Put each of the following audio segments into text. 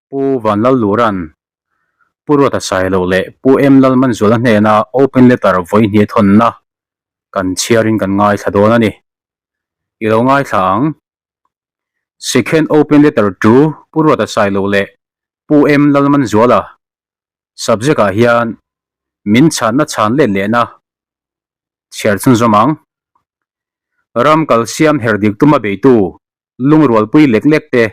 Pu Vanlalluran, Pu Ruata Sailo leh Pu M Lalmanzuala hnena open letter vawi hnih thawnna kan chhiarin kan ngaithla dawn a ni. I lo ngaithla ang. Second open letter to Pu Ruata Sailo leh Pu M Lalmanzuala subject ah hian min chhanna chhan let lehna chhiar chhunzawm ang. Ram kalsiam her dik tuma beitu lungrualpui lek lek te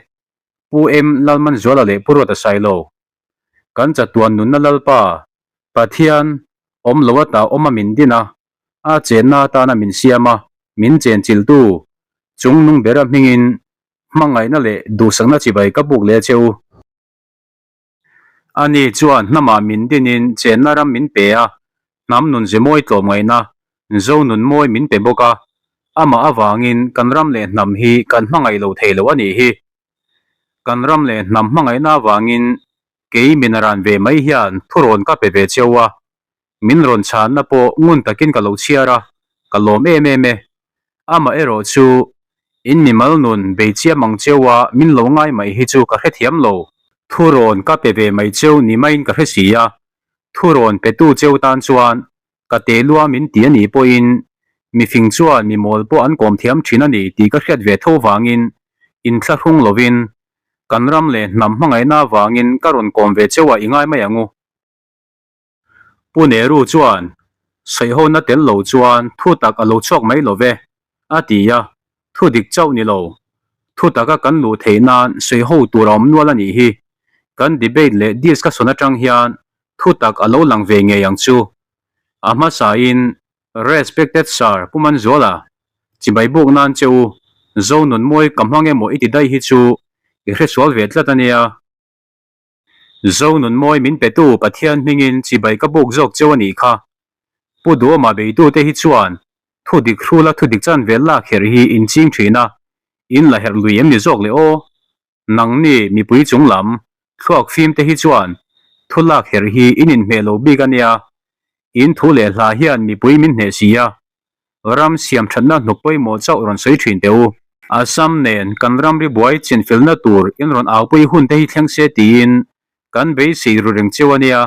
Pu M Lalmanzuala leh Pu Ruata Sailo kan chatuan nunna Lalpa Pathian awm lo ata awm a min din a, a chenna atana min siam a, min chenchiltu chungnung bera hmingin hmangaihna leh duhsakna chibai ka buk leh che u. Ani chuan hnamah min dinin chenna ram min pe a, hnam nun ze mawi tlawmngaihna, Zo nun mawi min pe bawk a, amah avangin kan ram leh hnam hi kan hmangaih lo thei lo a nih hi. Kan ram leh hnam hmangaihna avangin kei min ran ve mai hian thurawn ka pe ve cheu a, Min rawn chhanna pawh ngun takin ka lo chhiar a, ka lawm em em e. Amaherawh chu, in mimal nun bei chiam ang cheu a min lo ngai mai hi chu ka hrethiam lo. Thurawn ka pe ve mai cheu ni maiin ka hre si a, thurawn petu cheu tan chuan ka te lua min ti a nih pawhin mifing chuan mi mawl pawh an kawm thiam thin a ni tih ka hriat ve tho vangin inthlahrung lovin kan ram leh hnam hmangaihna avangin ka rawn kawm ve cheu a i ngai mai ang u. Pu Nehru chuan, Saihona tel lo chuan thu tak a lo chhuak mai lo ve, a ti a, thu dik chauh ni lo. Thu taka kan luh theih nan sawiho tur a awm nual a nih hi. Kan debate leh discussion atang hian thu tak a lo lang ve ngei ang chu. A hmasain Respected Sir Pu Manzuala, chibai buk nan che u, Zonunmawi ka hmang emaw i ti daih hi chu i hresual ve tlat a nia. Zonunmawi min petu Pathian hmingin chibai ka buk zawk cheu a nih kha. Pu Duhawma beitute hi chuan thu dik hrula thu dik chan vel lak herh hi in ching thin a, in la herh lui em ni zawk le aw? Nangni mipui chung lam thluak fim te hi chuan thu lak herh hi in inhmeh lo bik a nia, in thu leh hla hian mipui min hneh si a, Ram siam thatna hnuk pawimawh chauh rawn sawi thin teh u. Assam nen kan ramri buai chinfilna tur in rawn aupui hun te hi thleng se tiin kan beisei ru reng cheu a nia.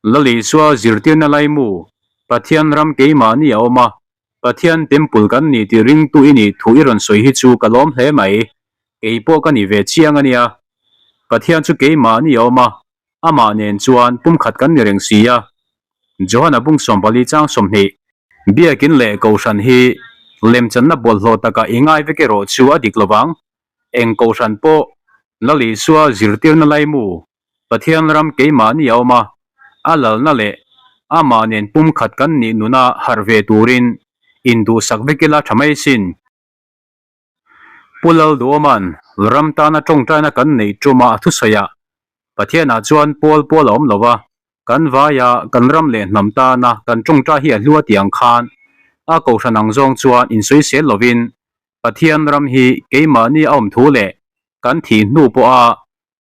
Lalisua zirtirna laimu, Pathian ram keimahni a awm a, Pathian temple kan ni tih ringtu i nih thu i rawn sawi hi chu ka lawm hle mai. Kei pawh ka ni ve chiang a nia. Pathian chu keimahni a awm a, Amah nen chuan pumkhat kan ni reng si a. Johana bung 14 chang 20. Biakin leh Kohhran hi lemchanna bawlhhlawh takah i ngai vek erawh chu a dik lovang. Eng Kohhran pawh Lal Isua zirtirna laimu, Pathian ram keimahni a awm a, a lalna leh amah nen pumkhat kan nih nuna harh ve turin induhsak vek ila tha mai sin. Pu Lalduhawma'n ram tana tawngtaina kan neih ṭuma a thusawiah Pathianah chuan pawl pawl a awm lo va, kan vaia kan ram leh hnam tana kan tawngtai hi a hlu a tih ang khan a kohhran ang zawng chuan insawisel lovin Pathian ram hi keimahni a awm thu leh kan thih hnu pawha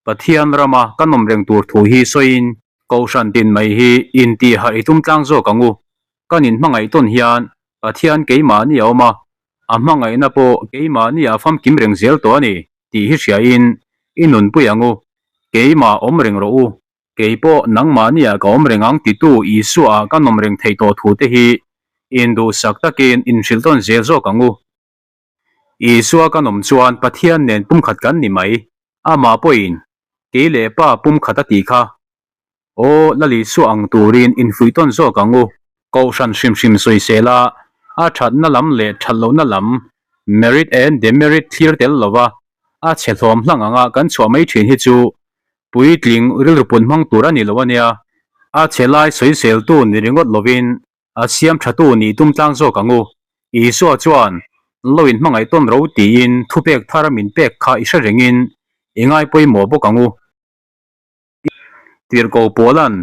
Pathian rama kan awm reng tur thu hi sawiin Kohhran tin mai hi intihharh i tum tlang zawk ang u. Kan inhmangaih tawn hian Pathian keimahni a awm a, a hmangaihna pawh keimahni a famkim reng zel tawh a ni tih hi hriain i nunpui ang u. Keimah awm reng rawh u, kei pawh nangmahniah ka awm reng ang titu Isua ah kan awm reng thei tawh thu te hi induhsak takin inhrilh tawn zel zawk ang u. Isua kan awm chuan Pathian nen pumkhat kan ni mai, amah pawhin kei leh Pa pumkhat a tih kha. Aw, Lal Isua ang turin infuih tawn zawk ang u. Kohhran hrim hrim sawisel a, a thatna lam leh that lohna lam, merit and demerit thlir tel lova a chhe hlawm hlang anga kan chhuah mai thin hi chu puitling rilru pun hmang tur a ni lo a nia. A chhe lai sawiseltu ni ringawt lovin A siam thatu nih tum tlang zawk ang u. Isua chuan, Lo in hmangaih tawn ro tiin thupek thar min pek kha i hre rengin i ngai pawimawh bawk ang u. Tirhkoh Paula'n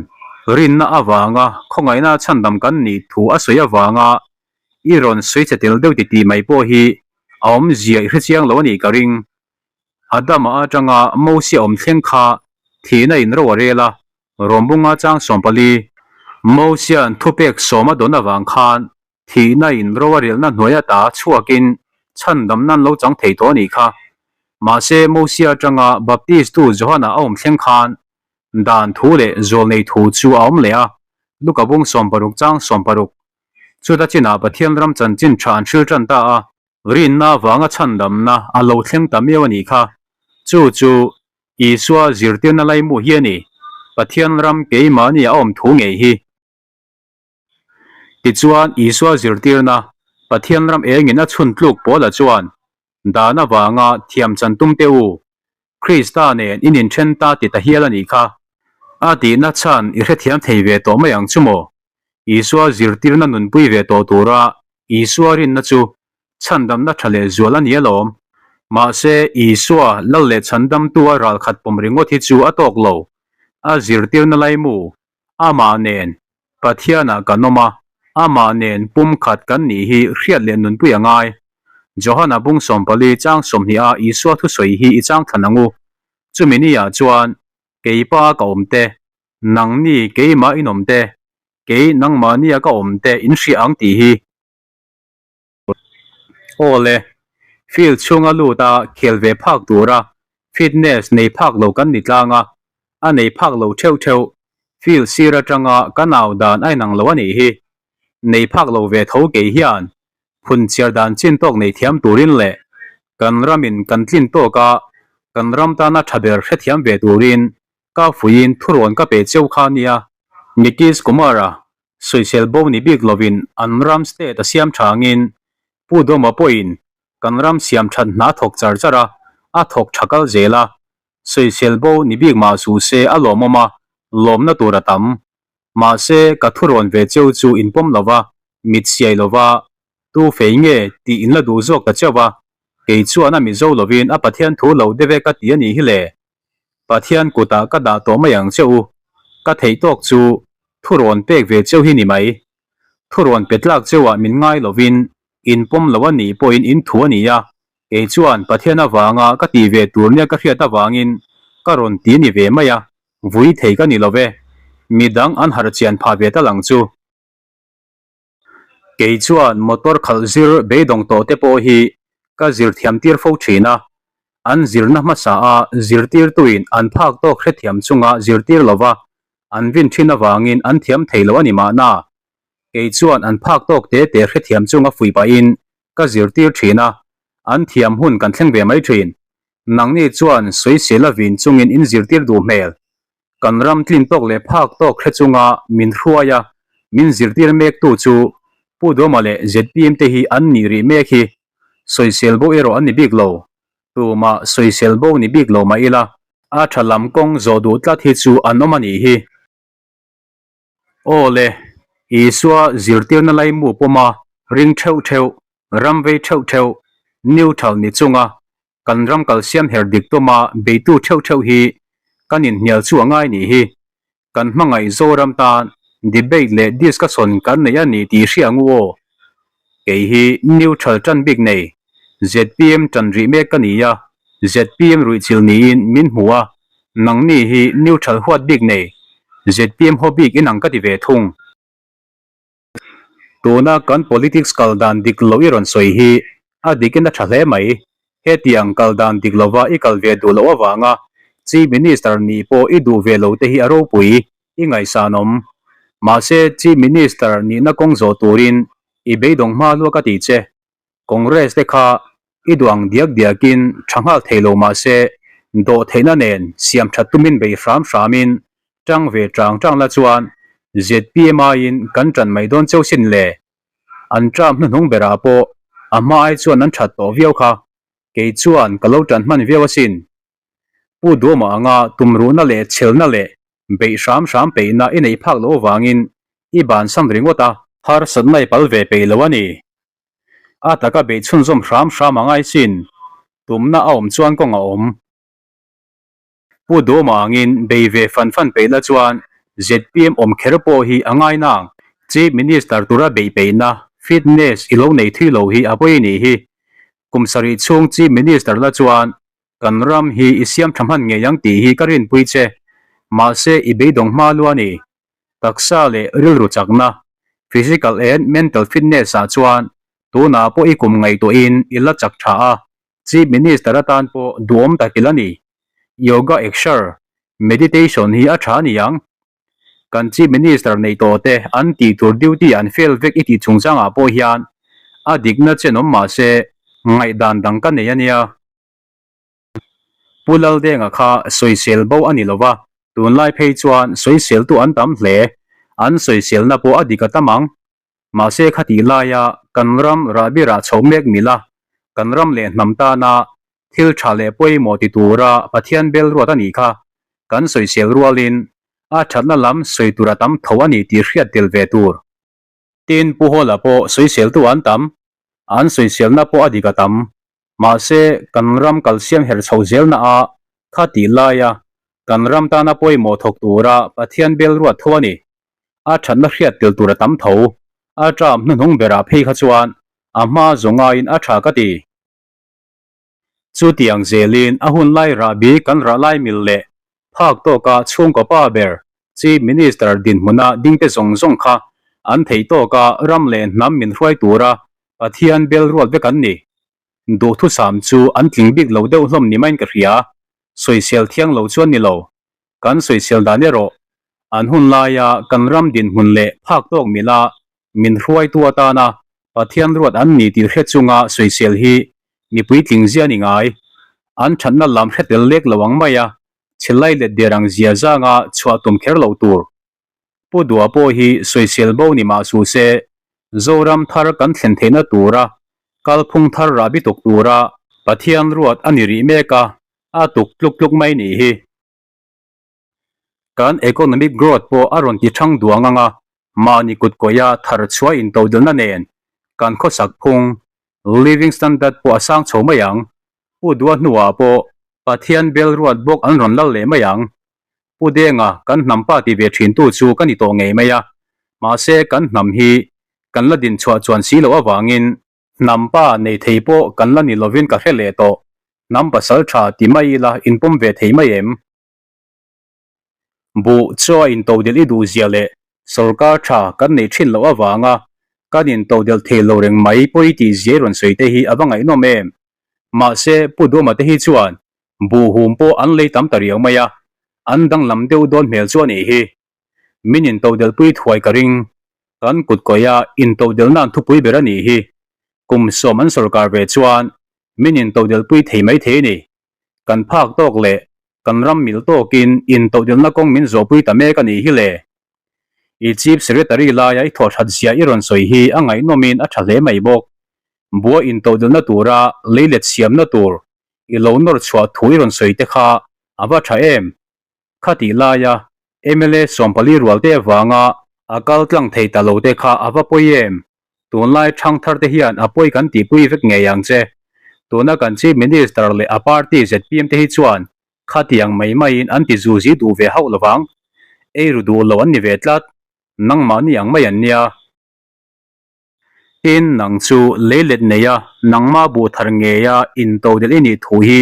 rinna avanga khawngaihna chhandam kan nih thu a sawi avanga i rawn sawi che tel deuh titih mai pawh hi a awmzia i hrechiang lo a nih ka ring. Adama atanga Mosia awm thleng kha thihna in ro a rel a, Rawmbunga chang 14, Mosia'n thupek sawm a dawn avang khan thihna in ro a relna hnuai ata chhuakin chhandamna an lo chang thei tawh a nih kha. Mahse, Mosia atanga Baptistu Johana a awm thleng khan dan thu leh zawlnei thu chu a awm leh a, Luka bung 60 chang 60. Chuta chinah Pathian ram chanchin tha an hril tan ta a. Rinna avanga chhandamna a lo thleng ta miau a nih kha. Chu chu Isua zirtirna laimu hi a ni, Pathian ram keimahni a awm thu ngei hi. Tichuan, Isua zirtirna, Pathian ram engin a chhun tluk Paula chuan, Dan avanga thiam chan tum teh u, Krista nen in inthen ta ti ta hial a nih kha. A tihna chhan i hrethiam thei ve tawh mai ang chu maw? Isua zirtirna nunpui ve tawh tura Isua rinna chu chhandamna tha leh zual a ni alawm. Mahse, Isua lal leh chhandamtu a ralkhat pawm ringawt hi chu a tawk lo. A zirtirna laimu, amah nen Pathianah kan awm a, amah nen pumkhat kan nih hi hriat leh nunpui a ngai. Johana bung 14 chang 20 a Isua thusawi hi i chang thlan ang u. Chumi niah chuan, Keipa ka awm te, nangni keimah in awm te, kei nangmahnia ka awm te in hria ang tih hi. Aw le, field chhunga lut a khel ve phak tura fitness nei phak lo kan ni tlang a, a nei phak lo theuh theuh, field sir atanga kan au dan a inang lo a nih hi. Nei phak lo ve tho kei hian phun chhiar dan chin tawk nei thiam turin leh kan ramin kan tlin tawk a, kan ram tana tha ber hrethiam ve turin ka fuiin thurawn ka pe cheu kha nia. Nitish Kumar-a Sawisel bo ni bik lovin an ram state a siam tha angin Pu Dawma pawhin kan ram siam that hna thawk char char a, a thawk tha kal zel a. Sawisel bo ni bik mah suh se a lawmawm a, lawmna tur a tam. Mahse ka thurawn ve cheu chu in pawm lova, mit siai lova, tu fei nge tih in la duh zawk ta cheu a, kei chuan a Mizo lovin a Pathian thu lo deuh e ka ti a nih hi le. Pathian kutah ka dah tawh mai ang che u, ka theih tawk chu thurawn pek ve cheu hi ni mai. Thurawn pe tlak cheuah min ngai lovin in pawm lo a nih pawhin in thu a ni a, kei chuan Pathian avanga ka tih ve tur nia ka hriat avangin ka rawn ti ni ve mai a, vui thei ka ni lo ve. Midang an harh chian phah ve tal ang chu. Kei chuan motor khalh zir beidawng tawh te pawh hi ka zir thiam tir fo thin a, an zirna hmasa a zirtirtuin an phak tawk hrethiam chunga zirtir lova an vin thin avangin an thiam thei lo a ni mahna. Kei chuan an phak tawk te te hrethiam chunga fuih pahin ka zirtir thin a, an thiam hun kan thleng ve mai thin. Nangni chuan sawisel a vin chungin in zirtir duh hmel. Kan ram tlin tawk leh phak tawk hre chunga min hruai a, min zirtir mektu chu Pu Duama leh zpm te hi an nih rih mek hi. Sawisel bo erawh an ni bik lo. Tumah sawisel bo ni bik lo mah ila, a tha lam kawng zawh duh tlat hi chu an awm a nih hi. Aw le, Isua zirtirna laimu pawma ring theuh theuh, ram vei theuh theuh, neutral ni chunga Kan ram kalsiam her dik tuma beitu theuh theuh hi kan inhnial chu a ngai nih hi. Kan hmangaih Zoram tan debate leh discussion kan nei a ni tih hria ngu aw. Kei hi neutral tan bik nei, zpm tan rih mek ka ni a, zpm ruihchilh niin min hmu a, nangni hi neutral huat bik nei, zpm haw bik inang ka ti ve thung. Tuna kan politics kal dan dik lo i rawn sawi hi a dikin a tha hle mai. Hetiang kal dan dik lova i kal ve duh loh avanga Chief Minister nih pawh i duh ve lo te hi a ropui i ngaihsanawm. Mahse Chief Minister nihna kawng zawh turin i beidawng hma lua ka ti che. Congress te kha i duh ang diak diakin tha nghal thei lo mah se dawh theihna nen siam that tumin bei hram hramin tang ve tang tang la chuan zpm aiin kan tan mai dawn cheu sin le. An term hnuhnung berah pawh a hma ai chuan an that tawh viau kha. Kei chuan ka lo tan hman viau asin. Pu Duama anga tumruhna leh chhelna leh beih hram hram peihna i neih phak loh avangin i bansan ringawt a. Harsatna i pal ve peih lo a ni. A taka beih chhunzawm hram hram a ngai sin, tumna a awm chuan kawng a awm. Pu Duama angin bei ve fan fan peih la chuan zpm awm kher pawh hi a ngai nang. Chief Minister tura beih peihna, fitness, i lo nei thui lo hi a pawi nih hi. Kum sarih chhung Chief Minister la chuan kan ram hi i siam tha hman ngei ang tih hi ka rinpui che. Mahse i beidawng hma lua ni. Taksa leh rilru chakna, physical and mental fitness ah chuan tunah pawh i kum ngaihtuahin i la chak tha a. Chief Minister atan pawh duhawm tak ila ni. Yoga exer, meditation hi a tha niang. Kan Chief Minister neih tawh te an tih tur duty an fail vek i tih chungchangah pawh hian a dikna chen awm mah se ngaihdan dang ka nei a nia. Pu Laldenga kha sawisel bo a ni lo va, tunlai phei chuan sawiseltu an tam hle, an sawiselna pawh a dik a tam ang. Mahse khatih laia kan ram rahbi rah chho mek mila kan ram leh hnam tana thil tha leh pawimawh ti tura Pathian bel ruat a nih kha kan sawisel rualin a thatna lam sawi tur a tam tho a ni tih hriat tel ve tur. Tin, Pu Hawla pawh sawiseltu an tam, an sawiselna pawh a dik a tam. Mahse, kan ram kalsiam her chho zelna a kha tih laia kan ram tana pawimawh thawk tura Pathian bel ruat tho a ni. A thatna hriat tel tur a tam tho. A term hnuhnung berah phei kha chuan a hma zawngaiin a tha ka ti. Chutiang zelin a hun lai rahbi kan rah lai mil leh phak tawka chhungkaw pa ber Chief Minister dinhmuna dingte zawng zawng kha an theih tawka ram leh hnam min hruai tura Pathian bel ruat vek an ni. Duhthusam chu an tling bik lo deuh hlawm ni maiin ka hria. Sawisel thiang lo chuan ni lo. Kan sawisel dan erawh an hun laia kan ram dinhmun leh phak tawk mila min hruaitu atana Pathian ruat an ni tih hre chunga sawisel hi mipui tling zia ni ngai. An thatna lam hre tel lek lo ang mai a, chhilai let der ang zia zanga chhuah tum kher loh tur. Pu Dua pawh hi sawisel bo ni mah suh se, Zoram thar kan thlen theihna tura kalphung thar rahbi tuk tura Pathian ruat a ni rih mek a, a tuk tluk tluk mai nih hi. Kan economic growth pawh a rawn ti thang duang ang a, mahni kut kawia thar chhuah intodelna nen kan khawsak phung, living standard, pawh a sang chho mai ang. Pu Dua hnuah pawh Pathian bel ruat bawk an rawn lal leh mai ang. Pu Denga kan hnam pa ti ve thintu chu ka ni tawh ngei mai a, mahse kan hnam hi kan la dinchhuah chuan si loh avangin Hnam pa nei thei pawh kan la ni lovin ka hre leh tawh. Hnam pasal tha ti mai ila inpawm ve thei mai em? Buh chaw a intodelh i duh zia leh sawrkar tha kan neih thin loh avanga kan intodelh thei lo reng mai pawi tih zia i rawn sawi te hi a va ngaihnawm em? Mahse, Pu Duama te hi chuan buh hum pawh an lei tam ta riau mai a, an danglam deuh dawn hmel chu a nih hi. Min intodelhpui thuai ka ring. Kan kut kawih a intodelhna an thupui ber a nih hi. Kum sawm an sawrkar ve chuan min intodelhpui thei mai thei a ni. Kan phak tawk leh kan ram mil tawkin intodelhna kawng min zawhpui ta mek a nih hi le. I Chief Secretary laia i thawhṭhat zia i rawn sawi hi a ngaihnawmin a ṭha hle mai bawk. Bua intodelhna tura leilet siamna tur i lo nawr chhuah thu i rawn sawi te kha a va ṭha em? Khatih laia mla 14 rualte avanga a kal tlang thei ta lo te kha a va pawi em? Tunlai thangthar te hian a pawi kan tihpui vek ngei ang che. Tuna kan Chief Minister leh a party zpm te hi chuan khatiang mai maiin an ti zuzi duh ve hauh lovang. Eiru duh lo an ni ve tlat. Nangmahni ang mai an nia. Tin, nang chu leilet neia nangma buh thar ngeia intodelh i nih thu hi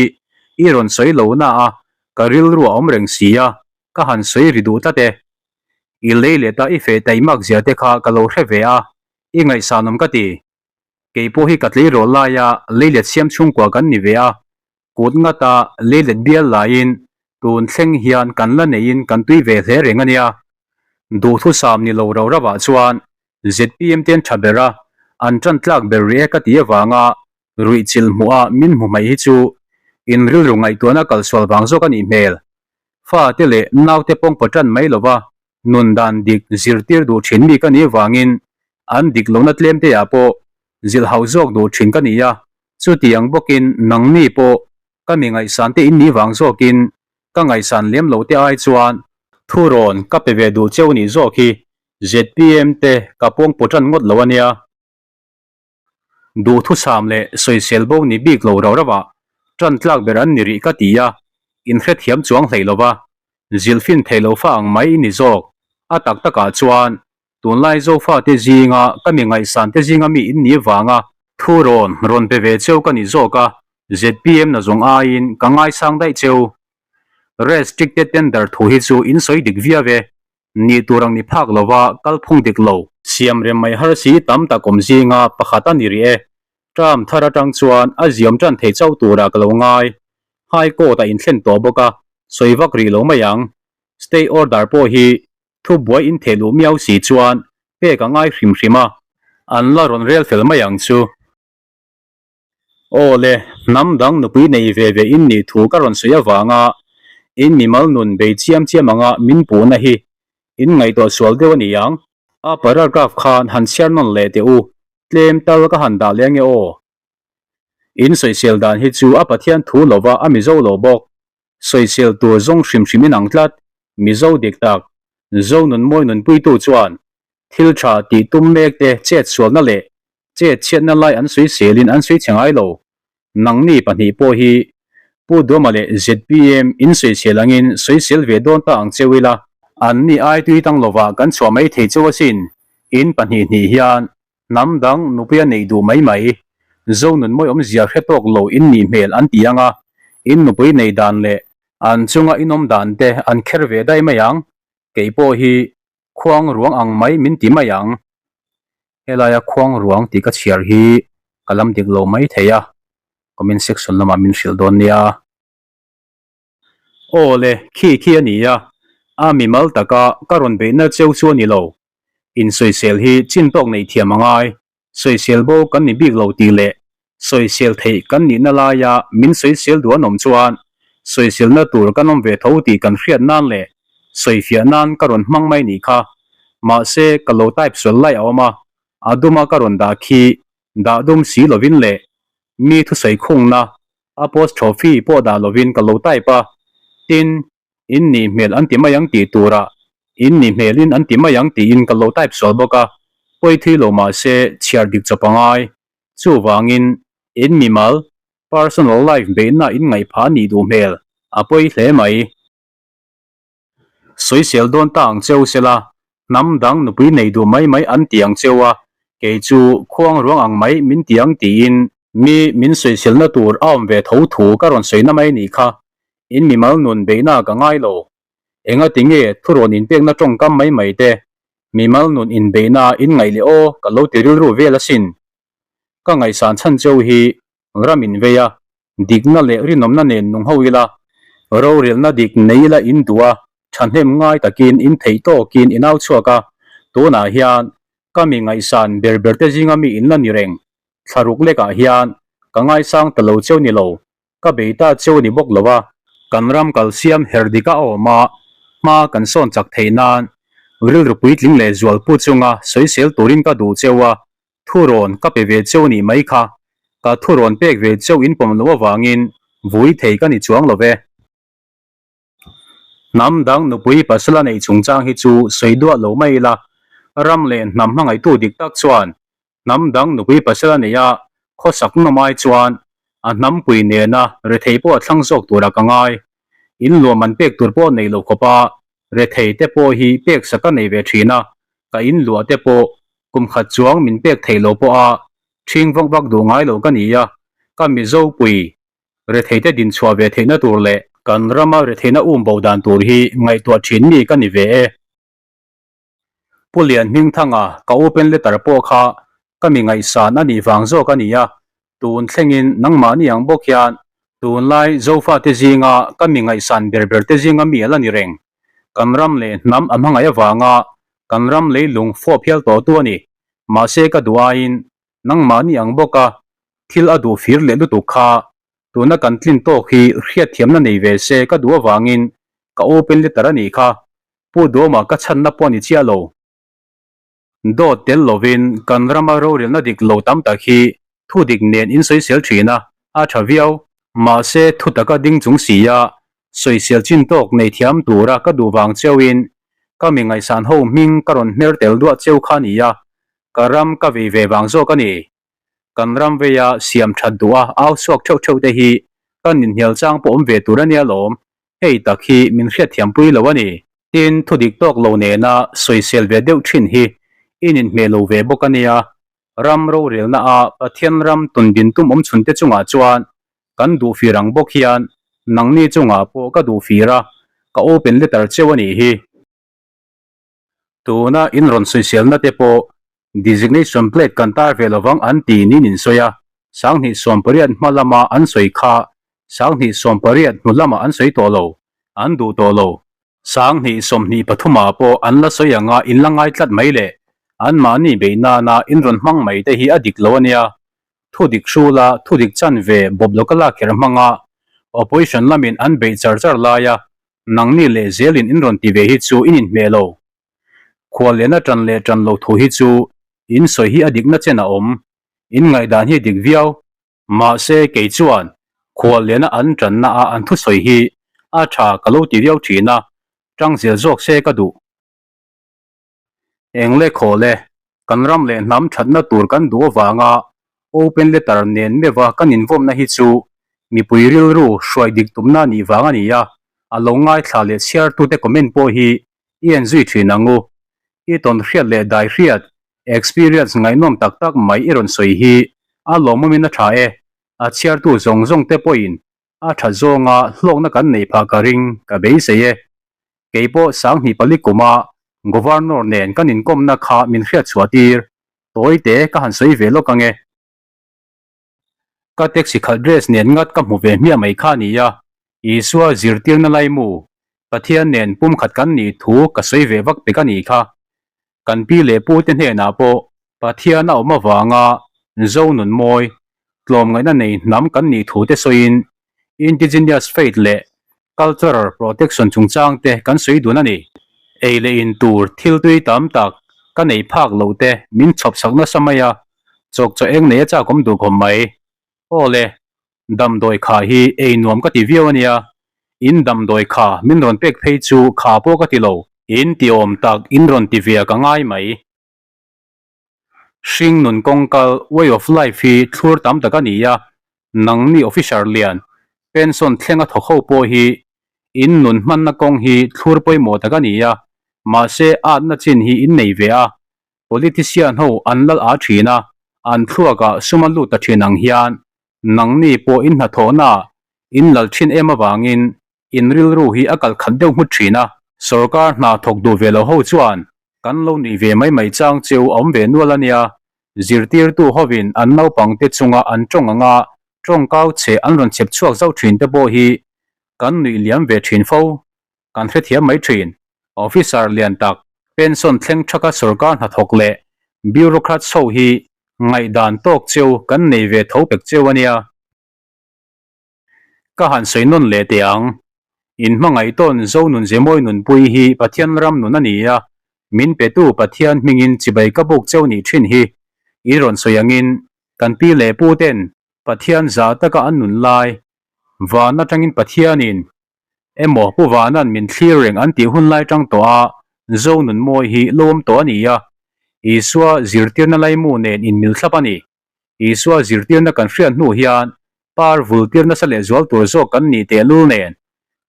i rawn sawi lo na a, ka rilru a awm reng si a, ka han sawi ri duh tlat e. I leileta i feh taimak zia te kha ka lo hre ve a, i ngaihsanawm ka ti. Kei pawh hi ka tleirawl laia leilet siam chhungkua kan ni ve a, kut ngata leilet bial laiin tun thleng hian kan la neiin kan tui ve hle reng a nia. Duhthusam ni lo rau rauah chuan zpm ten tha ber a, an tan tlak ber rih e ka ti avanga ruih chilh hmuh a min hmu hmaih hi chu in rilru ngaihtuahna kalsual vang zawk a nih hmel. Fate leh naute pawngpaw tan mai lova nun dan dik zirtir duh thin mi ka nih avangin an dik lohna tlem te ah pawh zilh hauh zawk duh thin ka ni a, chutiang bawkin nangni pawh ka mi ngaihsan te in nih vang zawkin ka ngaihsan lem lo te ai chuan thurawn ka pe ve duh cheu nih zawk hi zpm te ka pawngpaw tan ngawt lo a nia. Duhthusam leh sawisel bo ni bik lo rau rauh ah tan tlak ber an ni rih ka ti a, inhrethiam chuang hlei lo va, zilhfin thei lo fa ang mai i ni zawk. A tak takah chuan tunlai Zofate zinga ka mi ngaihsan te zinga mi in ni vanga thurawn rawn pe ve cheu ka ni zawk a, zpm na zawng aiin ka ngaisang daih cheu. Restricted tender thu hi chu in sawi dik viau e, Nih tur ang ni phak lova kalphung dik lo. Siam rem mai har si tam tak awm zinga pakhat a ni rih e. Term thar atang chuan a ziam tan thei chauh turah ka lo ngai. High Court a inthlen tawh bawk a, sawi vak rih lo mai ang. Stay order pawh hi thubuai intheh luh miau si chuan pek a ngai hrim hrim a, an la rawn rel fel mai ang chu. Aw le, hnam dang nupui nei ve ve in nih thu ka rawn sawi avanga in mimal nun bei chiam chiam anga min puhna hi in ngaihtuah sual deuh a ni ang. A paragraph khan han chhiar nawn leh teh u, tlem tal ka han dah leh ange aw. In sawisel dan hi chu a Pathian thu lova a Mizo lo bawk. Sawisel tur zawng hrim hrim in ang tlat, Mizo dik tak, Zo nun mawi nunpuitu chuan thil tha tih tum mek te chet sualna leh chet chhiatna lai an sawiselin an sawi chhe ngai lo. Nangni pahnih pawh hi Pu Duama leh zpm in sawisel angin sawisel ve dawn ta ang cheu ila, anni ai tui tang lovah kan chhuah mai thei cheu asin, in pahnih hnih hian Hnam dang nupuia neih duh mai mai, Zo nun mawi awmzia hre tawk lo in nih hmel an ti ang a, in nupui nei dan leh an chunga in awm dan te an kher ve daih mai ang, kei pawh hi khuang ruang ang mai min ti mai ang. Helaia khuang ruang tih ka chhiar hi ka lam dik lo mai thei a, comment section lamah min hrilh dawn nia. Aw le, khi khi a ni a, a mimal taka ka rawn beihna cheu chu a ni lo. Insawisel hi chin tawk neih thiam a ngai, sawisel bo kan ni bik lo tih leh sawisel theih kan nihna laia min sawisel duh an awm chuan sawiselna tur kan awm ve tho tih kan hriat nan leh sawifiah nan ka rawn hmang mai nih kha. Mahse, ka lo type sual lai a awm a, a duma ka rawn dah khi dah dum si lovin leh mi thusawi khungna Apostrophe pawh dah lovin ka lo type a, tin, in nih hmel an ti mai ang tih turah in nih hmelin an ti mai ang tiin ka lo type sual bawk a, pawi thui lo mah se chhiar dik chawp a ngai. Chuvangin, in mimal, personal life beihna in ngaihphah a nih duh hmel, a pawi hle mai. Sawisel dawn ta ang cheu sela, hnam dang nupui nei duh mai mai an ti ang cheu a, kei chu khuang ruang ang mai min ti ang tiin mi min sawiselna tur a awm ve tho thu ka rawn sawi na mai nih kha, in mimal nun beihna ka ngai lo. Enga ti nge thurawn inpekna tawngkam mai mai te, mimal nun inbeihna in ngaih leh aw ka lo ti rilru vel asin. Ka ngaihsan chhan cheu hi ram in vei a, Dikna leh rinawmna nen nung ho ila, rorelna dik nei ila in duh a, thahnem ngai takin in theih tawkin i nau chhuak a, tunah hian ka mi ngaihsan ber ber te zinga mi in la ni reng, thlaruk lekah hian ka ngaisang ta lo cheu ni lo, ka bei ta cheu ni bawk lo a, kan ram kalsiam her dik a awm a, hma kan sawn chak theih nan rilru puitling leh zualpu chunga sawisel turin ka duh cheu a, Thurawn ka pe ve cheu nih mai kha, ka thurawn pek ve cheu in pawm loh avangin vui thei ka ni chuang lo ve. Hnam dang nupui pasal a neih chungchang hi chu sawi duah lo mai ila, ram leh hnam hmangaihtu dik tak chuan hnam dang nupui pasal a neih a khawsak nawm ai chuan a hnampui nena rethei pawh a thlang zawk turah ka ngai. In luam an pek tur pawh nei lo khawp a, rethei te pawh hi pek sak a nei ve thin a, ka in luah te pawh kum khat chuang min pek theih lo pawh a ṭhing vak vak duh ngai lo ka ni a, ka Mizo pui rethei te din chhuah ve theihna tur leh kan rama retheihna um bo dan tur hi ngaihtuah ṭhin mi ka ni ve e. Pu Lian Hmingthanga ka open letter pawh kha ka mi ngaihsan a nih vang zawk a ni a, tun thlengin nangmahni ang bawk hian tunlai Zofate zinga ka mi ngaihsan ber ber te zinga mi a la ni reng. Kan ram leh hnam a hmangaih avanga kan ram leilung fawp hial tawhtu a ni. Mahse ka duh aiin nangmahni ang bawka thil a duh fir leh lutuk kha tuna kan tlin tawk hi hriatthiamna nei ve se ka duh avangin ka open letter a nih kha. Pu Duama ka chhanna pawh a ni chiah lo. Dawt tel lovin kan rama rorelna dik lo tam tak hi thu dik nen in sawisel thin a, a tha viau. Mahse thu taka ding chung si a, sawisel chin tawk nei thiam tura ka duh vang cheuhin ka mi ngaihsan ho hming ka rawn hmer tel duah cheu kha a ni a, ka ram ka vei ve vang zawk a ni. Kan ram veia siam that duh a au chhuak theuh theuh te hi kan inhnial chang pawh awm ve tur a nia lawm. Hei tak hi min hriatthiampui lo a ni. Tin, thu dik tawk lo nena sawisel ve deuh thin hi in inhmeh lo ve bawk a nia. Ram rorelna a Pathian ram tundin tum awm chhun te chungah chuan kan duh fir ang bawk hian nangni chungah pawh ka duh fir a, ka open letter cheu a nih hi. Tuna in rawn sawiselna te pawh designation plate kan tar ve lovang an ti niin in sawi a. 28 hma lama an sawi kha 2018 hnu lamah an sawi tawh lo, an duh tawh lo. 2023 ah pawh an la sawi anga in la ngai tlat mai leh anmahni beih nana in rawn hmang mai te hi a dik lo a nia. Thu dik hrula thu dik chanve bawp lo ka lak kher hmanga opposition lamin an beih char char laia nangni leh zelin in rawn ti ve hi chu in inhmeh lo. Khualliana tan leh tan lo thu hi chu in sawi hi a dikna chen a awm. In ngaihdan hi a dik viau. Mahse kei chuan khualliana an tanna a an thusawi hi a tha ka lo ti viau thin a, tang zel zawk se ka duh. Eng le khaw le, kan ram leh hnam thatna tur kan duh avanga open letter nen meuha kan invawmna hi chu mipui rilru hruai dik tumna nih vang a ni a, a lo ngaithla leh chhiartute comment pawh hi i en zui thin ang u. I tawn hriat leh dai hriat, experience ngaihnawm tak tak mai i rawn sawi hi a lawmawmin a tha e, a chhiartu zawng zawng te pawhin a tha zawnga hlawkna kan neih phah ka ring ka beisei e. Kei pawh 2004 kuma Governor nen kan inkawmna kha min hriat chhuah tir, tawi te ka han sawi ve lawk ang e. Ka taxi khalh dress nen ngat ka hmu ve hmiah mai kha nia, Isua zirtirna laimu, Pathian nen pumkhat kan nih thu ka sawi ve vak pek a nih kha. Kan pi leh pu te hnenah pawh Pathian a awm avanga Zo nun mawi, tlawmngaihna nei hnam kan nih thu te sawiin Indigenous faith leh cultural protection chungchang te kan sawi dun a ni. Ei leh in tur thil tui tam tak ka nei phak loh te min chhawp sak nasa mai a, chawk chaw eng nei a chak awm duh khawp mai. Aw le, damdawi kha hi ei nuam ka ti viau a nia, in damdawi kha min rawn pek phei chu kha pawh ka ti lo. In ti awm tak in rawn ti ve ka ngai mai. Hring nun kawngkal, way of life, hi thlur tam tak a ni a, nangni officer lian, pension thlenga thawk ho pawh hi in nun hmanna kawng hi thlur pawimawh tak a ni a, mahse atna chin hi in nei ve a, politician ho an lal a thin a, an thluakah sum a lut ta thin ang hian nangni pawh in hnathawhnaah in lal thin em avangin In rilru hi a kal khat deuh nghut thin a. Sorkar hna thawk duh ve lo ho chuan kan lo nuih ve mai mai chang cheu a awm ve nual a nia. Zirtirtu hovin an naupang te chunga an tawng anga tawngkau che an rawn chhep chhuak zauh thin te pawh hi kan nuih liam ve thin fo. Kan hrethiam mai thin. Officer lian tak, pension thleng thaka sorkar hnathawk leh bureaucrats ho hi ngaihdan tawk cheu kan nei ve tho pek cheu a nia. Ka han sawi nawn leh teh ang. In hmangaihtawn Zonun Zemawi nunpui hi Pathian ram nun a ni a, min petu Pathian hmingin chibai ka buk cheu nih thin hi. I rawn sawi angin kan pi leh pu ten Pathian za taka an nun lai, van atangin Pathianin emaw Pu Vanan min thlir reng an tih hun lai tang tawh a, Zonun mawi hi lo awm tawh a ni a, Isua zirtirna laimu nen inmil thlap a ni. Isua zirtirna kan hriat hnu hian par vultir nasa leh zual tur zawk kan nih tehlul nen,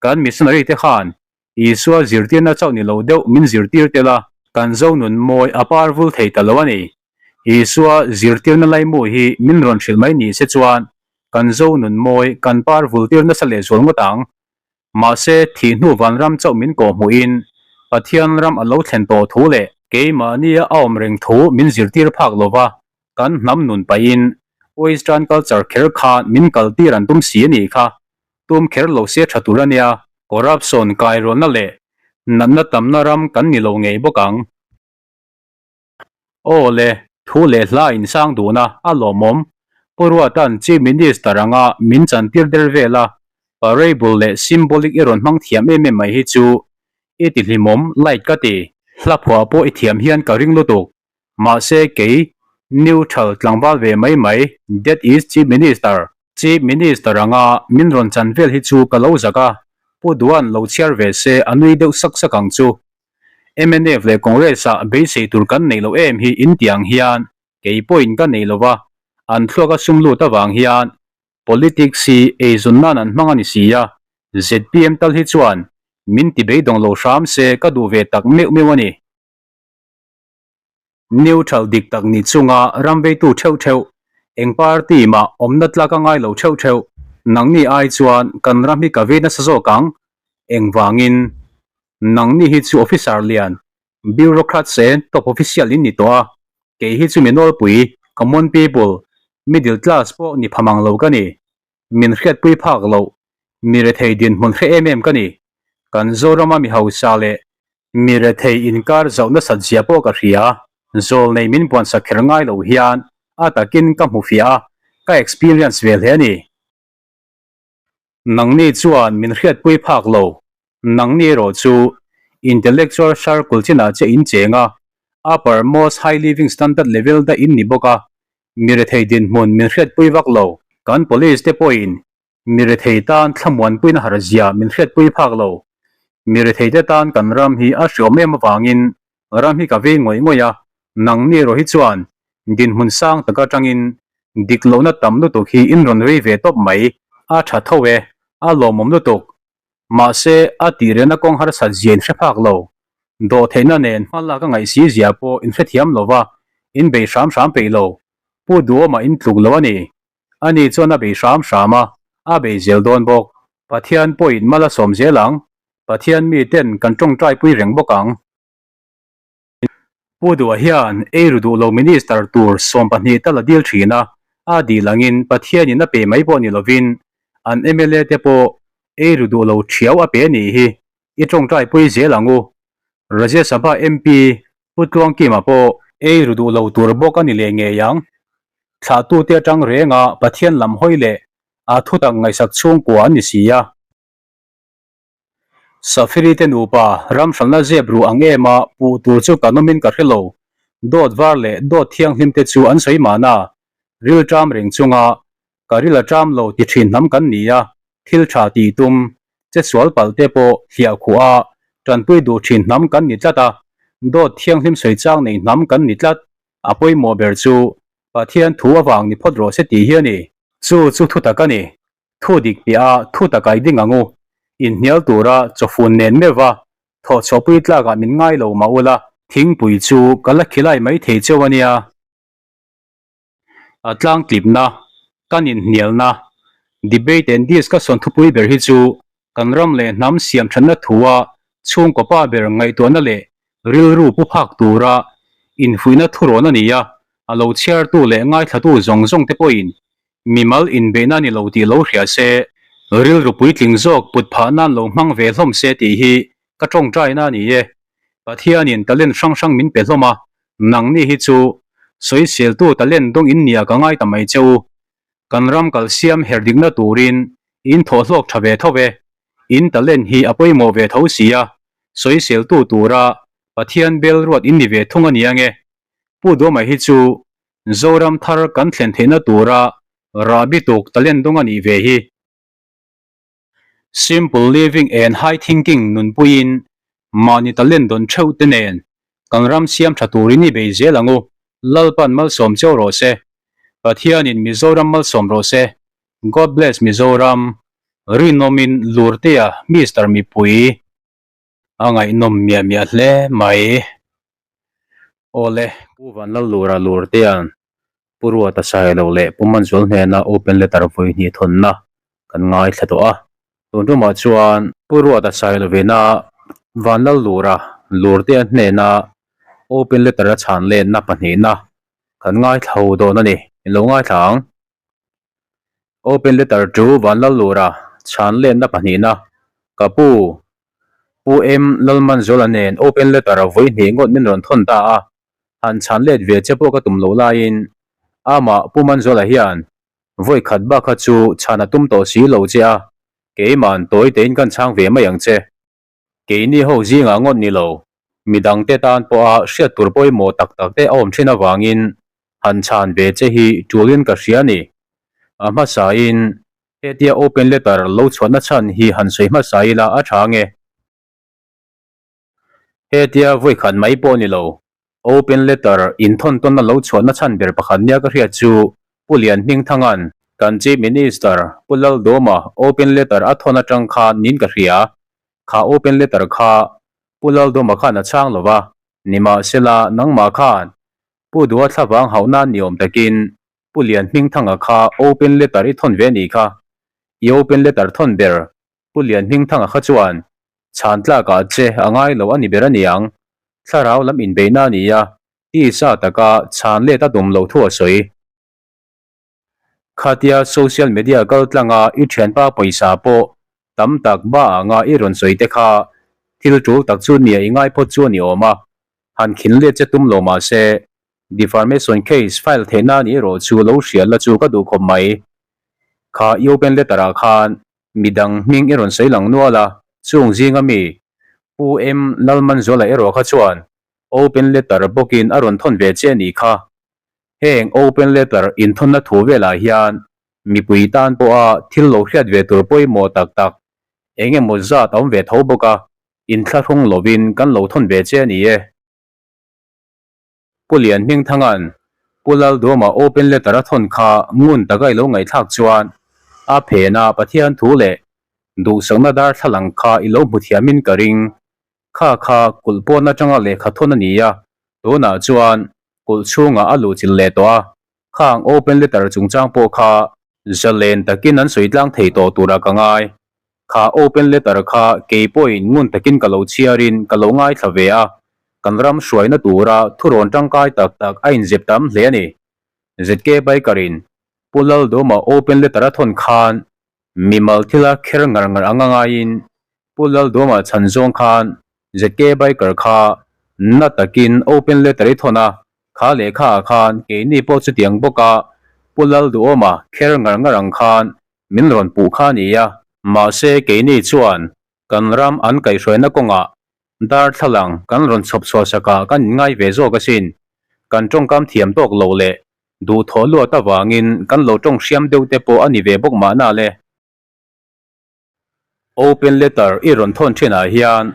kan missionary te khan Isua zirtirna chauh ni lo deuh min zirtir tel a, kan zo nun mawi a par vul thei ta lo a ni. Isua zirtirna laimu hi min rawn hrilh mai ni se chuan kan zo nun mawi kan par vultir nasa leh zual ngawt ang. Mahse, thih hnu vanram chauh min kawh hmuhin Pathian ram a lo thlen tawh thu leh keimahnia a awm reng thu min zirtir phak lo va, kan hnam nun pahin Western culture kher khan min kaltir an tum si a nih kha. Tum kher lo se tha tur a nia. Corruption kairualna leh natna tamna ram kan ni lo ngei bawk ang. Aw le, thu leh hla insang dun a, a lawmawm. Pu Ruata'n Chief Minister anga min chantir der vel a, parable leh symbolic i rawn hmang thiam em em mai hi chu i ti hlimawm, like ka ti. Hla phuah pawh i thiam hian ka ring lutuk. Mahse kei neutral tlangval ve mai mai, that is Chief Minister. Chief Minister anga min rawn chan vel hi chu ka lo zak a, Pu Duan lo chhiar ve se a nui deuh sak sak ang chu. Mnf leh Congress ah beisei tur kan neih loh em hi in tih ang hian kei pawhin ka nei lo va, an thluak a sum lut avang hian politics hi eizawn nan an hmang a ni si a, zpm tal hi chuan min ti beidawng lo hram se ka duh ve tak meuh meuh a ni. Neutral dik tak ni chunga ram veitu theuh theuh, eng party mah awmna tlak a ngai lo theuh theuh, nangni ai chuan kan ram hi ka vei nasa zawk ang, engvangin nangni hi chu officer lian, bureaucrats and top official in ni tawh a, kei hi chu mi nawlpui, common people. Middle class pawh ni pha mang lo ka ni. Min hriatpui phak loh, mi rethei dinhmun hre em em ka ni. Kan Zorama mi hausa leh mi rethei inkar zauh nasat zia pawh ka hria. Zawlnei min buansak kher ngai lo hian a takin ka hmu fiah a, ka experience ve hle a ni. Nangni chuan min hriatpui phak lo, nangni erawh chu intellectual circle chinah che in cheng a, upper most high living standard level dah in ni bawk a, mi rethei dinhmun min hriatpui vak lo. Kan police te pawhin mi rethei tan thlamuanpuina har zia min hriatpui phak lo. Mi rethei te tan kan ram hi a hriawm em avangin ram hi ka vei ngawih ngawih a, nangni erawh hi chuan dinhmun sang tak atangin dik lohna tam lutuk hi in rawn rei ve tawp mai. A tha tho e, a lawmawm lutuk. Mahse, a tih rehna kawng harsat zia in hre phak lo. Dawhtheihna nen hma lak a ngaih si zia pawh in hrethiam lo va, in bei hram hram peih lo. Pu Duhawmah in tluk lo a ni. Ani chuan a bei hram hram a, a bei zel dawn bawk. Pathian pawhin mal a sawm zel ang. Pathian miten kan tawngtaipui reng bawk ang. Pu Duha hian ei ru duh lo Minister tur 12 tal a dil thin a, a dil angin Pathianin a pe mai pawh ni lovin an mla te pawh ei ru duh lo thiau a pe a nih hi i tawngtaipui zel ang u. Rajya Sabha MP Pu Tluangkima pawh ei ru duh lo tur bawk a ni leh ngei ang. Thlahtute atang renga Pathian lam hawi leh a thutak ngaihsak chhungkua an ni si a. Safiri te nupa ram hralhna zep ruh ang em a puh tur chu kan awmin ka hre lo. Dawt var leh dawt thianghlim te chu an sawi mahna. Ril ṭam reng chunga ka ril a ṭam lo ti ṭhin hnam kan ni a, thil ṭha tih tum, che sual palh te pawh hliah khuh a, ṭanpui duh ṭhin hnam kan ni tlat a, dawt thianghlim sawi chang nei hnam kan ni tlat. A pawimawh ber chu Pathian thu avang ni phawt rawh se tih hi a ni. Chu chu thutak a ni. Thu dik piah a thu tak ai ding ang u. Inhnial tura chawfun nen meuh va thawh chhuahpui tlakah min ngai lo mah ula. Thingpui chu ka la khilai mai thei cheu a nia. A tlangtlipna, kan inhnialna, debate and discussion thupui ber hi chu kan ram leh hnam siam thatna thua chhungkaw pa ber ngaihtuahna leh rilru pu phak tura infuihna thurawn a ni a, a lo chhiartu leh ngaithlatu zawng zawng te pawhin Mimal inbeihna ni lo tih lo hria se, rilru puitling zawk put phah nan lo hmang ve hlawm se tih hi ka tawngtaina a ni e. Pathianin talent hrang hrang min pe hlawm a, nangni hi chu sawiseltu talent dawng in nia ka ngai ta mai che u. Kan ram kalsiam her dikna turin in thawhhlawk tha ve tho e. In talent hi a pawimawh ve tho si a, sawiseltu tura Pathian bel ruat in ni ve thung a ni ange. Pu Duama hi chu Zoram thar kan thlen theihna tura rahbi tuk talent dawng a nih ve hi. Simple living and high thinking nunpuiin mahni talent dawn theuh te nen kan ram siam tha turin i bei zel ang u. Lalpan malsawm cheu rawh se. Pathianin Mizoram malsawm rawh se. God bless Mizoram. Rinawmin Lurtea Mister Mipui. A ngaihnawm miah miah hle mai. Awle. Pu Vanlallura Lurtea'n Pu Ruata Sailo leh Pu Manzual hnena open letter vawi hnih thawnna kan ngaithla tawh a. Tun tumah chuan Pu Ruata Sailovina Vanlallura Lurtea hnena open letter a chhan letna pahnihna kan ngaithla ho dawn a ni. In lo ngaithla ang. Open letter to Vanlallura chhan lenna pahnihna, Ka pu, Pu M Lalmanzuala nen open letter a vawi hnih ngawt min rawn thawn ta a, han chhan let ve che pawh ka tum loh laiin amah Pu Manzuala hian vawi khat bak kha chu chhan a tum tawh si lo che a, keima'n tawi tein kan chhang ve mai ang che. Keini ho zingah ngawt ni lo, midangte tan pawha hriat tur pawimawh tak tak te a awm thin avangin han chhan ve che hi tulin ka hria a ni. A hmasain hetia open letter lo chhuahna chhan hi han sawi hmasa ila a tha nge? Hetia vawikhat mai pawh ni lo, open letter inthawn tawnna lo chhuahna chhan ber pakhat nia ka hriat chu Pu Lian Hmingthanga'n kan Chief Minister Pu Laldawma open letter a thawn atang khan niin ka hria. Kha open letter kha Pu Laldawma khan a chhang lo va, nimahsela nangmah khan Pu Dua thlavang hauh nan ni awm takin Pu Lian Hmingthanga kha open letter i thawn ve ni kha. I open letter thawn ber Pu Lian Hmingthanga kha chuan chhan tlakah che a ngai lo a ni ber a niang. Thlarau lam inbeihna a ni a, tisa taka chhan let a tum loh thu a sawi. Khatia social media kaltlanga i thianpa pawisa pawh tam tak ba anga i rawn sawi te kha thil tul tak chu nia i ngai phawt chu a ni awm a, han khin let che tum lo mah se defamation case file theihna ni erawh chu lo hriat la chu ka duh khawp mai. Kha i open letter ah khan midang hming i rawn sawi lang nual a, chung zinga mi Pu M Lalmanzuala erawh kha chuan open letter bawkin a rawn thawn ve che a nih kha. Heng open letter inthawnna thu velah hian mipui tan pawha thil lo hriat ve tur pawimawh tak tak eng emaw zat a awm ve tho bawk a, inthlahrung lovin kan lo thawn ve che a ni e. Pu Lian Hmingthanga'n Pu Lalduama open letter a thawn kha ngun taka i lo ngaihthlak chuan a phena Pathian thu leh duhsakna darthlalang kha i lo hmu thiamin ka ring. Kha kha kulh pawn atanga lehkha thawn a ni a, tunah chuan kulh chhungah a luhchilh leh tawh a, khang open letter chungchang pawh kha zalen takin an sawi tlang thei tawh turah ka ngai. Kha open letter kha kei pawhin ngun takin ka lo chhiarin ka lo ngaithla ve a, kan ram hruaina tura thurawn tangkai tak tak a inzep tam hle a ni. ZK Biker-in Pu Laldawma open letter a thawn khan mimal thila kher ngar ngar anga ngaiin Pu Lalduama chhan zawng khan ZK Biker kha na takin open letter i thawn a, kha lehkha ah khan keini pawh chutiang bawk a Pu Lalduama kher ngar ngar ang khan min rawn puh kha a ni a. Mahse keini chuan kan ram an kaihhruaina kawngah darthlalang kan rawn chhawp chhuah sakah kan inngai ve zawk asin. Kan tawngkam thiam tawk lo leh duhthawh luat avangin kan lo tawng hriam deuh te pawh a ni ve bawk mahna le. Open letter i rawn thawn thinah hian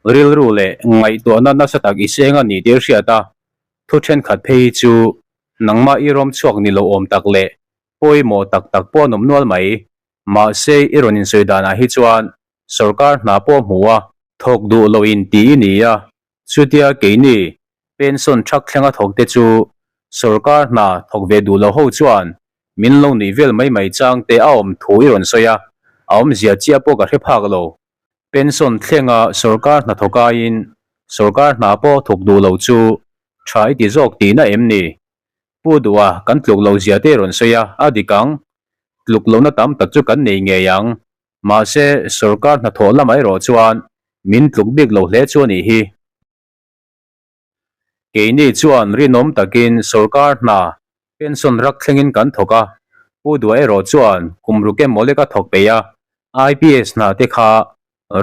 rilru leh ngaihtuahna nasa tak i seng a ni tih i hriat a, thu thenkhat phei hi chu nangmah i rawm chhuak ni lo awm tak leh pawimawh tak tak pawh an awm nual mai. Mahse i rawn insawi danah hi chuan sorkar hna pawh hmu a, thawk duh loh in tih i ni a, chutia keini pension thak thlenga thawk te chu sorkar hna thawk ve duh lo ho chuan Min lo nuih vel mai mai chang te a awm thu i rawn sawi a, a awmzia chiah pawh ka hre phak lo. Pension thlenga sorkar hna thawk aiin sorkar hna pawh thawk duh lo chu tha i ti zawk tihna em ni? Pu Duha kan tluk lo zia te i rawn sawi a, a dik ang. Tluk lohna tam tak chu kan nei ngei ang. Mahse sorkar hnathawh lamah erawh chuan min tluk bik lo hle chu a nih hi. Keini chuan rinawm takin sorkar hna pension rak thlengin kan thawk a, Pu Dua erawh chuan kum ruk emaw lek a thawk peih a, IPS hna te kha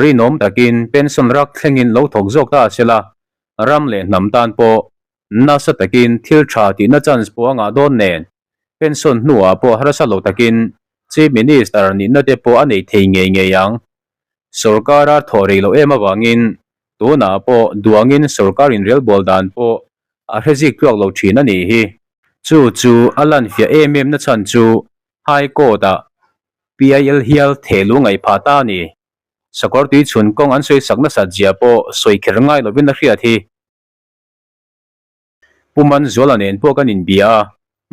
rinawm takin pension rak thlengin lo thawk zawk ta a sela, ram leh hnam tan pawh nasa takin thil tha tihna chance pawh a ngah dawn nen, pension hnuah pawh harsa lo takin Chief Minister nihna te pawh a nei thei ngei ngei ang. Sorkara thawh rei loh em avangin Tunah pawh duangin sorkar inrelbawl dan pawh a hre zik tluak lo thin a nih hi. Chu chu a lanfiah em em na chhan chu High Court-ah PIL hial thehlu ngaih phah ta a ni. Sakawr tui chhun kawng an sawi sak nasat zia pawh sawi kher ngai lovin a hriat hi. Pu Manzuala nen pawh kan inbia a,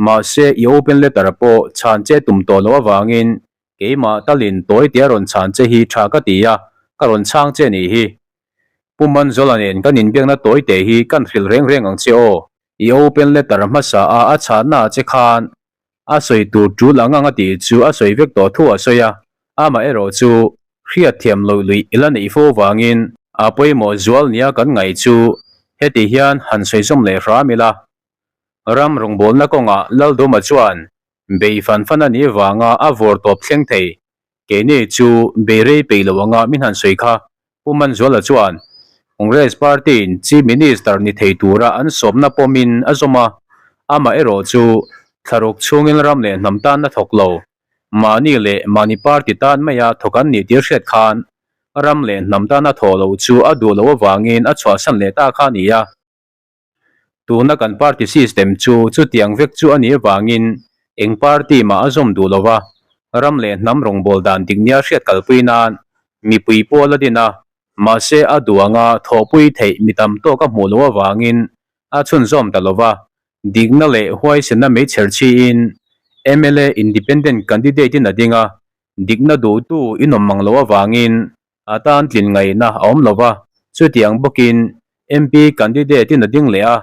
mahse i open letter pawh chhan che tum tawh loh avangin keimah talin tawi tia rawn chhan che hi tha ka ti a, ka rawn chhang che nih hi. Pu Manzuala nen kan inbiakna tawi te hi kan hrilh reng reng ang che aw. I open letter hmasa a a chhanna ah che khan A sawi tur tul ang ang a tih chu a sawi vek tawh thu a sawi a, amaherawh chu hriatthiam loh luih i la neih fo vangin a pawimawh zual nia kan ngaih chu heti hian han sawi zawm leh hram ila. Ram rawngbawlna kawngah Lalduma chuan bei fan fan a nih vanga a vawr tawp thleng thei Keini chu bei rei peih lo anga min han sawi kha, Pu Manzuala chuan Congress Party-in Chief Minister ni thei tura an sawmna pawmin a zawm a, amah erawh chu thlaruk chhungin ram leh hnam tan a thawk lo. Mahni leh mahni party tan maia thawk an nih tir hriat khan ram leh hnam tana thawh loh chu a duh loh avangin a chhuahsan leh ta kha a ni a. Tuna kan party system chu chutiang vek chu a nih avangin eng party mah a zawm duh lo va, ram leh hnam rawngbâwl dan dik nia hriat kalpui nan mipui pawl a din a, mahse a duh anga thawhpui theih mi tam tawk a hmuh loh avangin a chhunzawm ta lo va, dikna leh huaisenna meichher chhiin mla independent candidate in a ding a, dikna duhtu inawm mang loh avangin A tan tlin ngaihna a awm lo va, chutiang bawkin MP candidate in a ding leh a,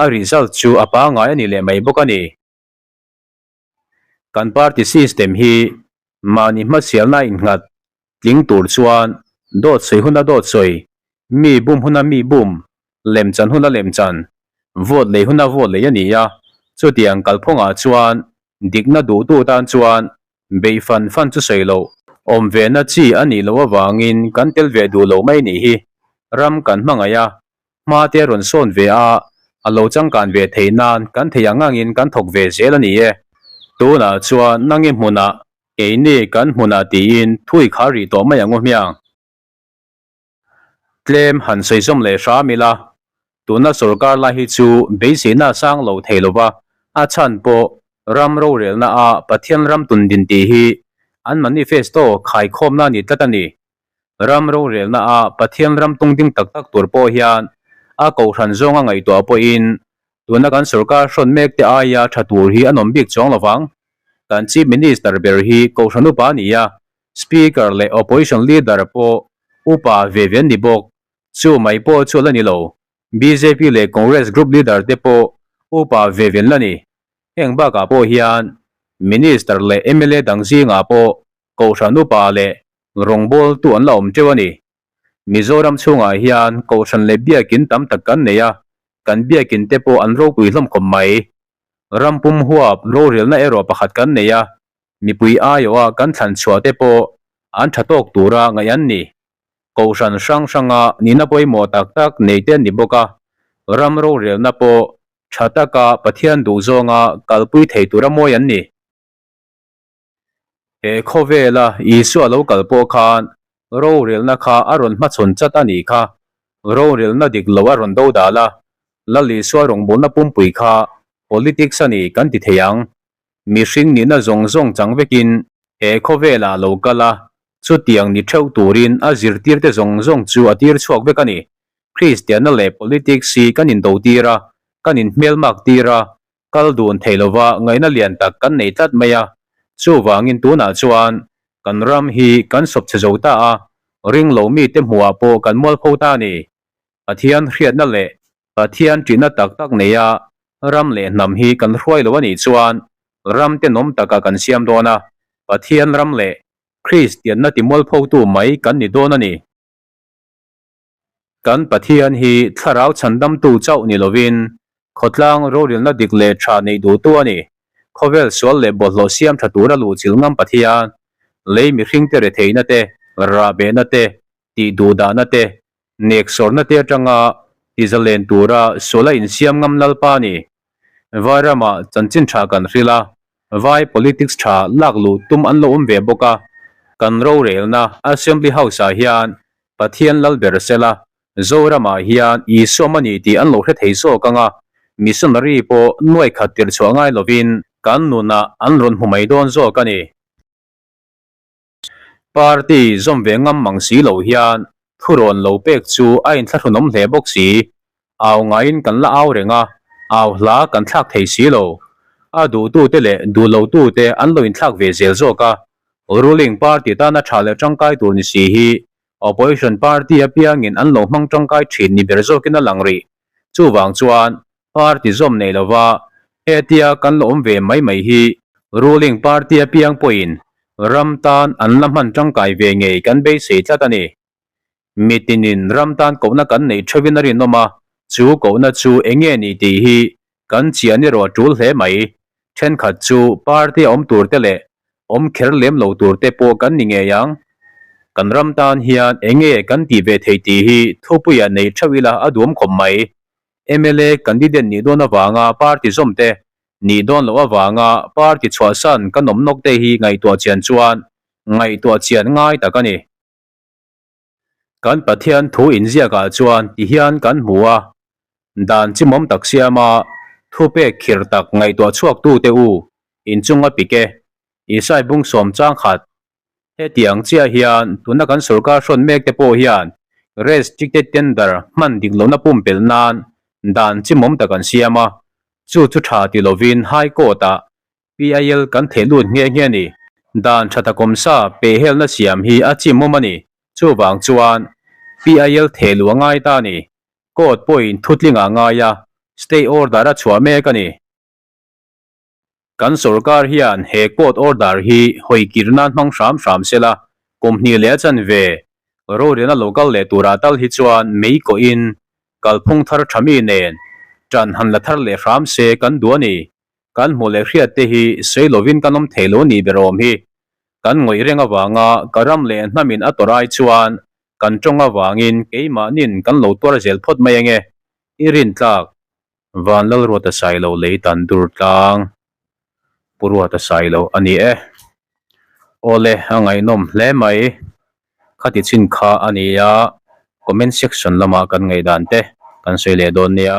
a result chu a pangngai a ni leh mai bawk a ni. Kan party system hi mahni hmasialna innghat tling tur chuan dawt sawi huna dawt sawi, mi bum huna mi bum, lemchan huna lemchan, vote lei huna vote lei a ni a. Chutiang kalphungah chuan dikna duhtu tan chuan beih fan fan chu sawi loh awm ve na chi a nih loh avangin kan tel ve duh lo mai nih hi. Ram kan hmangaih a, hma te a rawn sawn ve a, a lo changkan ve theih nan kan theih ang angin kan thawk ve zel a ni e. Tunah chuan nangi hmunah keini kan hmunah tiin thui khar rih tawh mai ang u hmiang. Tlem han sawi zawm leh hram ila, tuna sorkar lai hi chu beiseina a sang lo thei lova, a chhan pawh ram rorelna a Pathian ram tun din tih hi an manifesto khaikhawmna a ni tlat a ni. Ram rorelna a Pathian ram tung ding tak tak tur pawh hian a kohhran zawnga ngaihtuah pawhin tuna kan sorkar hrawn mek te aia tha tur hi an awm bik chuang lovang. Kan Chief Minister ber hi kohhran upa a ni a, Speaker leh Opposition Leader pawh upa ve ve an ni bawk. Chu mai pawh chu a la ni lo. Bjp leh Congress Group Leader te pawh upa ve ve an la ni. Heng bakah pawh hian Minister leh mla dang zingah pawh Kohhran upa leh rawngbawltu an la awm teuh a ni. Mizoram chhungah hian Kohhran leh Biakin tam tak kan nei a, kan Biakin te pawh an ropui hlawm khawp mai. Ram pum huap rorelna erawh pakhat kan nei a, mipui aiawha kan thlan chhuah te pawh an tha tawk tura ngaih an ni. Kohhran hrang hranga nihna pawimawh tak tak nei te an ni bawk a, ram rorelna pawh tha taka Pathian duhzawnga kalpui thei tura mawi an ni. He khawvela Isua lo kal pawh khan rorelna kha a rawn hmachhawn chat a nih kha, rorelna dik lo a rawn do dal a, Lal Isua rawngbawlna pumpui kha politics a ni kan ti thei ang. Mihring nihna zawng zawng chang vekin he khawvelah lo kal a, chutiang ni theuh turin a zirtirte zawng zawng chu a tir chhuak vek a ni. Kristianna leh politics hi kan indo tir a, kan inhmelmak tir a, kal dun thei lova ngaihna lian tak kan nei tlat mai a. Chuvangin tunah chuan kan ram hi kan sawp chhe zo ta a, ring lo mite hmuhah pawh kan mualpho ta a ni. Pathian hriatna leh Pathian ṭihna tak tak neia ram leh hnam hi kan hruai lo a nih chuan ram tenawm takah kan siam dawn a, Pathian ram leh Kristianna timualphotu mai kan ni dawn a ni. Kan Pathian hi thlarau chhandamtu chauh ni lovin khawtlang rorelna dik leh ṭha neih duhtu a ni. Khawvel sual leh bawlhhlawh siam ṭha tura luhchilh ngam Pathian, lei mihringte retheihna te, rahbehna te, tihduhdahna te, Neksawrna te atanga tizalen tura suala insiam ngam Lalpa ni. Vai ramah chanchin tha kan hrilh a, vai politics tha lak luh tum an lo awm ve bawk a. Kan rorelna Assembly House ah hian Pathian lal ber sela, Zoramah hian Isua mani tih an lo hre thei zawk ang a, missionary pawh nuai khat tirh chhuah ngai lovin kan nunah an rawn hmu mai dawn zawk a ni. Party zawm ve ngam mang si lo hian thurawn lo pek chu a inthlahrunawm hle bawk si. Au ngaiin kan la au reng a, au hla kan thlak thei si lo. A duhtute leh duhlotute an lo inthlak ve zel zawk a, ruling party tana tha leh tangkai tur ni si hi opposition party apiangin an lo hmang tangkai thin ni ber zawkin a lang rih. Chuvang chuan Party zawm nei lova hetia kan la awm ve mai mai hi ruling party apiang pawhin ram tan an la hman tangkai ve ngei kan beisei tlat a ni. Mitinin ram tan kohna kan neih theuhin a rinawm a, chu kohna chu eng nge ni tih hi kan chian erawh a tul hle mai. Thenkhat chu party a awm tur te leh awm kher lem lo tur te pawh kan ni ngei ang. Kan ram tan hian eng nge kan tih ve thei tih hi thupuiah nei theuh ila a duam khawp mai. Mla candidate nih dawn avanga party zawm te, nih dawn loh avanga party chhuahsan kan awm nawk te hi ngaihtuah chian chuan ngaihtuah chian ngai tak a ni. Kan Pathian thu inziakah chuan ti hian kan hmu a, Dan chimawm tak siama thupek khir tak ngaihtuah chhuaktute u inchung a pik e, Isai bung sawm chang khat Hetiang chiah hian tuna kan sorkar hrawn mek te pawh hian restricted tender hman dik lohna pumpelh nan dan chimawm tak an siam a, chu chu tha ti lovin High Court-ah PIL kan theh lut nghe nghe a ni. Dan tha takawmsa pehhelna siam hi a chimawm a ni. Chuvang chuan PIL theh luh a ngai ta a ni. Court pawhin thutling ah ngai a, stay order a chhuah mek a ni. Kan sorkar hian he court order hi hawi kir nan hmang hram hram sela, kum hnih leh a chanve rorelna lo kal leh turah tal hi chuan mei kawhin kalphung thar tha mi nen tan han la thar leh hram se kan duh a ni. Kan hmuh leh hriat te hi sawi lovin kan awm thei lo nih ber awm hi. Kan ngawih reng avanga ka ram leh hnamin a tawrh ai chuan kan tawng avangin keimahnin kan lo tuar zel phawt mai ange. I rintlak. Van Lalruata Sailo lei tan dur tlang Pu Ruata Sailo a ni e. Awle a ngaihnawm hle mai. Khati chin kha a ni a, comment section lamah kan ngaihdan te kan sawi leh dawn nia.